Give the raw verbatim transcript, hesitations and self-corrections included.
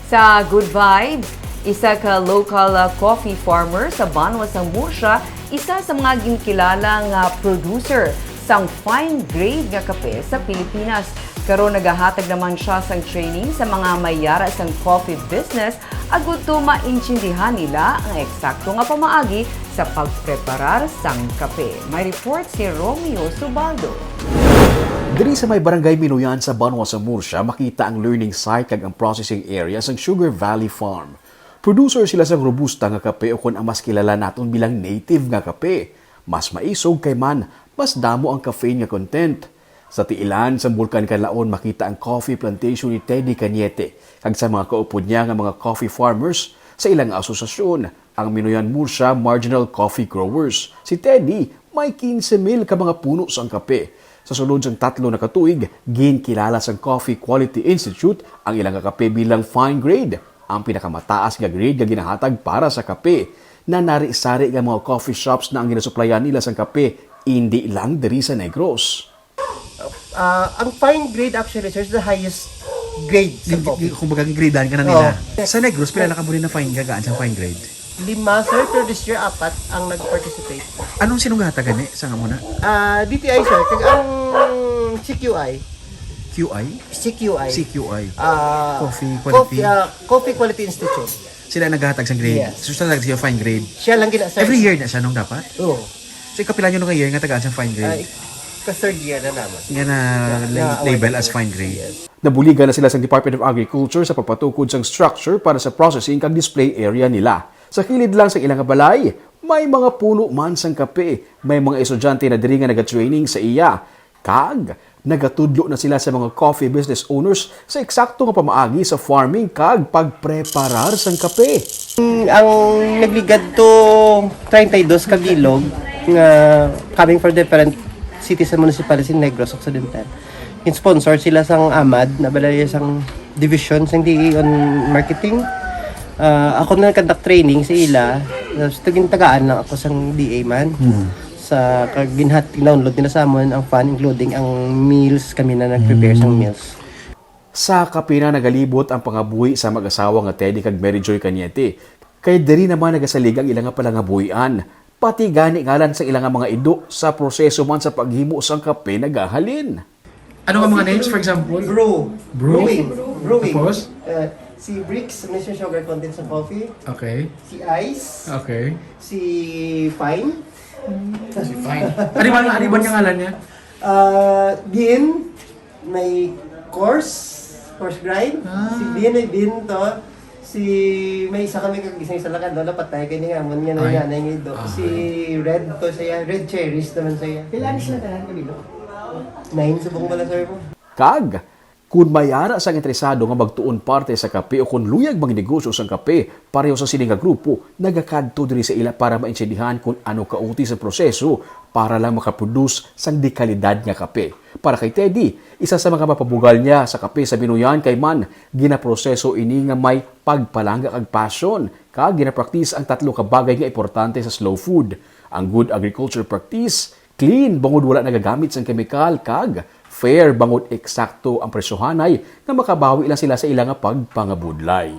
Sa Good Vibes, isa ka local, ah, coffee farmer sa banwa sang Murcia, isa sa mga ginkilala nga producer sang fine grade nga kape sa Pilipinas. Karon nagahatag naman siya sang training sa mga may yara sang coffee business agud to maintindihan nila ang eksakto nga pamaagi sa pagpreparar sang kape. May report si Romeo Subaldo. Diri sa may Barangay Minuyan sa banwa sa Murcia, makita ang learning site kag ang processing area sang Sugar Valley Farm. Producer sila sang robusta nga kape, o kon ang mas kilala naton bilang native nga kape. Mas maisog kay man, mas damo ang caffeine nga content. Sa tiilan sang Bulkan Kanlaon, makita ang coffee plantation ni Teddy Cañete kag sa mga kaupod niya nga mga coffee farmers. Sa ilang asosasyon, ang Minuyan Murcia Marginal Coffee Growers. Si Teddy may quince mil ka mga puno sang kape. Sa sulod sang tatlo na ka tuig, ginkilala sang Coffee Quality Institute ang ilang kape bilang fine grade, ang pinakamataas nga grade nga ginahatag para sa kape. Nanari-sari nga mga coffee shops na ang ginasuplayan nila sang kape, indi lang diri sa Negros. Ah, ang fine grade actually, sir, is the highest grade sa Gi-, coffee. Gi-, kumbaga, gigradean ka na Oo. nila. Sa Negros, pila na ka mo rin na fine, gagaan sa fine grade? Lima, sir, pero this year, apat ang nag-participate. Anong sinugata gani sa nga muna? Ah, D T I, sir, kag ang C Q I. Q I? C Q I. C Q I. Ah, Coffee quality. Coffee, ah, Coffee Quality Institute. Sila naghatag sang grade. Yes. So, sila nagsiyo fine grade. Siya lang gina-, sir. Every year na siya nung dapat? Oo. So, ikapila nyo nga year nga tagaan sang fine grade? Ah, ik-, ka third year na naman. Nga na Na, na label award as ko. fine grade. Yes. Nabuligan na sila sang Department of Agriculture sa pagpatukod sang structure para sa processing kag display area nila. Sa kilid lang sa ilang balay, may mga puno man sang kape. May mga estudyante na diri nga nagatraining sa iya. Kag nagatudlo na sila sa mga coffee business owners sa eksakto nga pamaagi sa farming kag pagpreparar sang kape. Ang nagligad to treinta y dos ka bilog nga coming from different cities and municipalities in Negros Occidental. Gin-sponsor sila sang amad, na balay sang division sang D A on marketing. Ah, ako na nag-conduct training sa ila. Tapos, ito gintagaan lang ako sang D A man. Hmm. Sa kag ginhat-, download nila sa amon ang fund, including ang meals, kami na nag-prepare sang Hmm. meals. Sa kape na nagalibot ang pangabuhi sa mag-asawa nga Teddy kag Mary Joy Cañete. Kay diri naman nagasalig ang ilang nga palangabuhian. Pati gani ngalan sa ilang nga mga ido sa proseso man sa paghimo sang kape nagahalin. Ano nga mga names, for example? Brew. Brew? Brewing. Brewing. Tapos? Uh, si Brix, may sugar content sa coffee. Okay. Si Ice. Okay. Si Fine. Si Fine. Ano ba, ano ba niya ngalan niya? Ah, Bean, may coarse, coarse grind. Ah. Si Bean, may Bean to. Si, may isa kami kag isang isa lang, ano, napatay kay ni Amon nga Ah. nanay nga ido. Ah. Si Red to siya, Red Cherries naman siya. Pila ni sila tanan ka bilog? Nine subong pala, sir, mo. Kag, kun may ara sang interesado nga magtuon parte sa kape o kun luyag magnegosyo sang kape, pareho sa sini nga grupo, nagakadto diri sa ila para maintindihan kun ano kauti sa proseso para lang makaproduce sang dekalidad nga kape. Para kay Teddy, isa sa mga mapabugal niya sa kape sa Binuyan kay man ginaproseso ini nga may pagpalangga kag passion, kag ginapraktis ang tatlo ka bagay nga importante sa slow food, ang good agriculture practice, clean bangod wala nagagamit sang kemikal, kag fair bangod eksakto ang presyohanay nga makabawi lang sila sa ila nga pagpangabudlay.